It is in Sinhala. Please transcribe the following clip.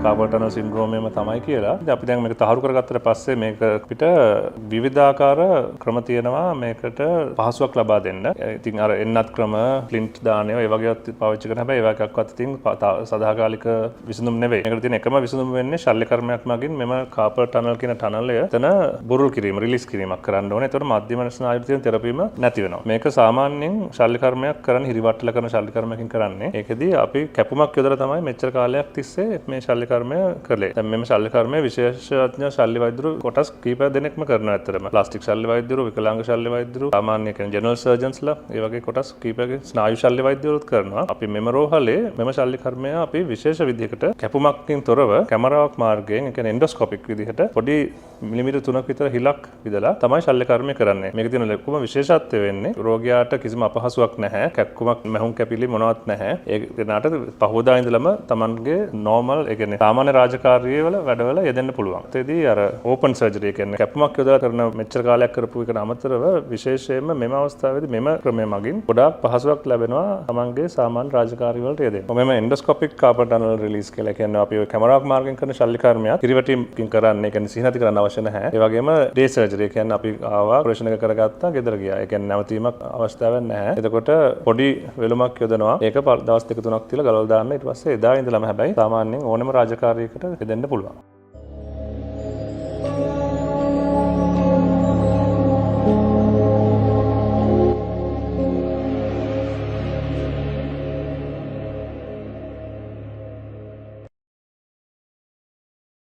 කාපල් ටනල් සින්ඩ්‍රෝම් එකම තමයි කියලා. ඉතින් අපි දැන් මේක තහවුරු කරගත්තට පස්සේ මේක අපිට විවිධාකාර ක්‍රම තියෙනවා මේකට පහසුවක් ලබා දෙන්න. ඉතින් අර එන්නත් ක්‍රම, ක්ලින්ට් දාන ඒවා ඒ වගේවත් පාවිච්චි කරන හැබැයි ඒවා එකක්වත් ඉතින් සදාකාලික විසඳුම් නෙවෙයි. මේකට තියෙන එකම විසඳුම වෙන්නේ ශල්‍ය කර්මයක් මගින් මෙම කාපල් ටනල් කියන ටනලය එතන බුරුල් කිරීම, රිලීස් කිරීමක් කරන්න ඕනේ. එතකොට මධ්‍යම ස්නායුවේ තියෙන තෙරපීම නැති වෙනවා. මේක සාමාන්‍යයෙන් ශල්‍ය කර්මයක් කරන්න හිරිවට්ටල කරන ශල්‍ය කර්මයකින් කරන්නේ. ඒකෙදී අපි කැපුමක් යොදලා තමයි මෙච්චර කාලයක් තිස්සේ මේ ශල්‍ය කර්මය කළේ. දැන් මෙම ශල්‍ය කර්මය විශේෂඥ ශල්‍ය වෛද්‍යවරු කොටස් කීප දෙනෙක්ම කරනවා ඇත්තටම. ප්ලාස්ටික් ශල්‍ය වෛද්‍යවරු, විකලාංග ශල්‍ය වෛද්‍යවරු, සාමාන්‍ය කියන්නේ ජෙනරල් සර්ජන්ස්ලා, ඒ වගේ කොටස් කීපයක ස්නායු ශල්‍ය වෛද්‍යවරුත් කරනවා. අපි මෙම රෝහලේ මෙම ශල්‍ය කර්මය අපි විශේෂ විදිහකට කැපුමකින් තොරව කැමරාවක් මාර්ගයෙන්, ඒ කියන්නේ එන්ඩොස්කොපික් විදිහට පොඩි මිලිමීටර් 3ක් විතර හිලක් විදලා තමයි ශල්‍ය කර්මය කරන්නේ. මේක තියෙන ලොකුම විශේෂත්වය වෙන්නේ රෝගියාට කිසිම අපහසුයක් නැහැ. කැක්කුමක්, මැහුම් කැපිලි මොනවත් නැහැ. ඒ කෙනාට පහවදා ඉඳලම තමන්ගේ නෝමල්, ඒ කියන්නේ සාමාන්‍ය රාජකාරියවල වැඩවල යෙදෙන්න පුළුවන්. ඒතෙදී අර ඕපන් සර්ජරි කියන්නේ කැපුමක් යොදලා කරන මෙච්චර කාලයක් කරපු එකට අමතරව විශේෂයෙන්ම මෙම අවස්ථාවේදී මෙම ක්‍රමය මගින් ගොඩාක් පහසුවක් ලැබෙනවා තමන්ගේ සාමාන්‍ය රාජකාරි වලට යෙදෙන්න. මෙම එන්ඩොස්කොපික් කාපල් ටනල් රිලීස් කියලා කියන්නේ අපි ඔය කැමරාවක් මාර්ගෙන් කරන ශල්‍ය කර්මයක් හිරිවැටීමකින් කරන්නේ. ඒ කියන්නේ සිහිනති කරන්න අවශ්‍ය නැහැ. ඒ වගේම ඩේ සර්ජරි කියන්නේ අපි ආවා, ඔපරේෂන් එක කරගත්තා, ගෙදර ගියා. ඒ කියන්නේ නැවතීමක් අවස්ථාවක් නැහැ. එතකොට පොඩි වෙලුමක් යොදනවා. ඒක දවස් දෙක තුනක් තියලා ගලවලා දාන්න. ඊට පස්සේ එදා ඉඳලම හැබැයි සාමාන්‍යයෙන් ඕනම රාජකාරියකට යෙදෙන්න පුළුවන්.